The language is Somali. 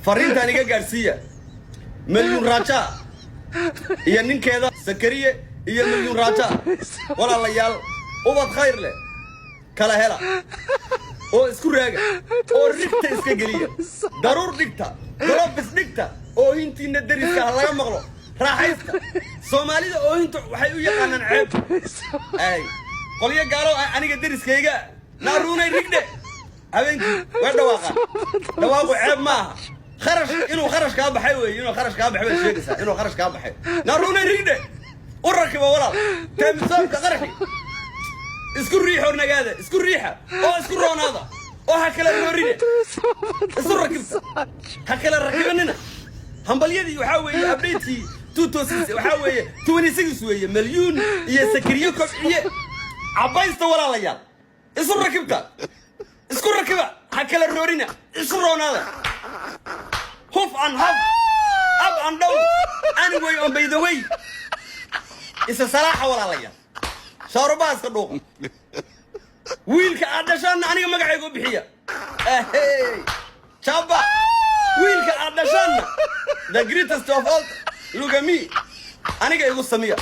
Fariintaan iga gaadhsiiya Malyuun Raja iyo ninkeeda Sakariye iyo Malyuun Raja. Walaalayaal, ubad khayr leh kala hela oo isku raaga oo rigta iska geliya, daruur dhigta, golofis dhigta, oohintiinna deriska ha laga maqlo. Raaxaysta. Soomaalida oohinta waxay u yaqaanaan ceeb. Ay qolyo gaalo ah, aniga deriskayga naaruunay rigdhe habeenkii way dhawaaqaan. Dhawaaqu ceeb ma aha. Kharash inuu kharash kaa baxay wey, inuu kharash kaa baxay baad sheegaysaa, inuu kharash kaa baxay. Naaruunay rigdhe u rakiba walaal teemisoobka qaraxi. Isku riixoo nagaada, isku riixa oo isku roonaada oo ha kala roorine, isu rakibta, ha kala rakibanina. Hambalyadii waxaa weeye updatekii 2006, waxaa weeye 26 weeye. Malyuun iyo Sakariye Kobciye cabaysta. Walaalayaal, isu rakibta, isku rakiba, ha kala roorina, isu roonaada. Huf and huf, up and down, anyway, on by the way, isa salaaxa. Walaalayaal, shaarubaha iska dhuuqa. Wiilka aad dhashaanna aniga magacayga u bixiya. Ahey jaba, wiilka aad dhashaanna, the greatest of all, lugami aniga igu samiya.